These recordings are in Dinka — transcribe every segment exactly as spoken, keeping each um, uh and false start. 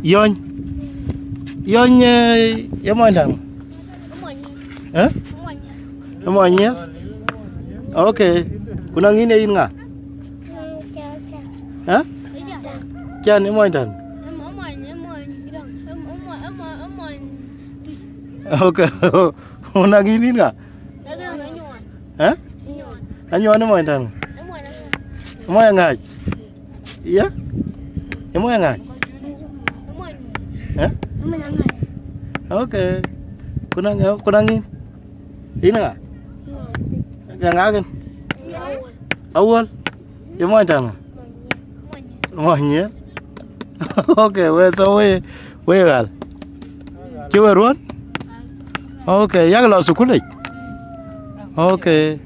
Yony. Yony, eh, ye mony daŋ? Eh? Ye mony nyiɛl? Okay. Ku na ŋin ye yïn ŋa? Eh? Can, ye mony daŋ? Okay. Ku na ŋin yïn ŋa? Eh? Anyuɔn, ye mony daŋ? Ye mony ŋac? Ye? Ye mony ŋac? Eh? Okay. Ku na, ku na ŋin? Yïn ŋa? Ke ŋa kën? Awuɔl. Ye mony daŋ? Mony nyiɛl. Okay, we, so we, we ɣal. Cï we ruɔ̈n? Okay, yak lɔ thukul yic. Okay.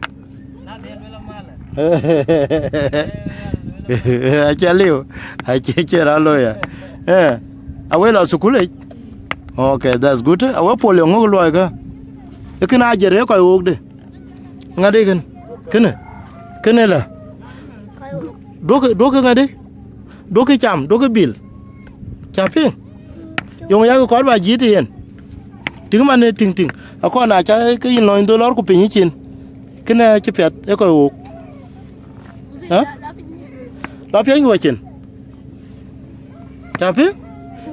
Acie liu, acie, cie raan looi ya. Eh, awe lɔ thukul yic. Okay, that's good. Awe pol ye ŋö luɔi kë? Ee kën a jër ye kɔc wok de. Ŋadï kën? Kënë? Kënë la? Duɔ̈kï, duɔ̈kï ŋadï? Duɔ̈kï cam, duɔ̈kï bil. Ca piŋ? Yöŋ yak kɔɔr ba jiëët yen. Tïŋ man, tïŋ, tïŋ. Akɔn a ca ke yïn lɔny dhöl lɔr ku piny yïcin. Kënë acï piɛth, ee kɔc wok. Hä? Lɔ piɛny ku wacin. Ca piŋ?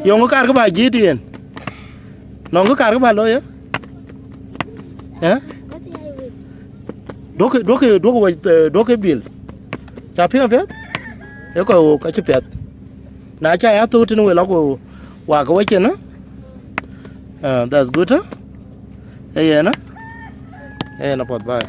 Yöŋ kë kaar kë ba jiëët yen. Nɔŋ kë kaar kë ba looi ye? Eh? Duɔ̈kï, duɔ̈kï, duɔ̈kï wac, eh, duɔ̈kï bil. Ca piŋ apiɛth? Ee kɔc wok acï piɛth. Na ca ya thou tënë we lɔ ku wak ke wacin, eh? Ah, that's good, eh? Ee yen, eh? Ee yen apuɔth, bye.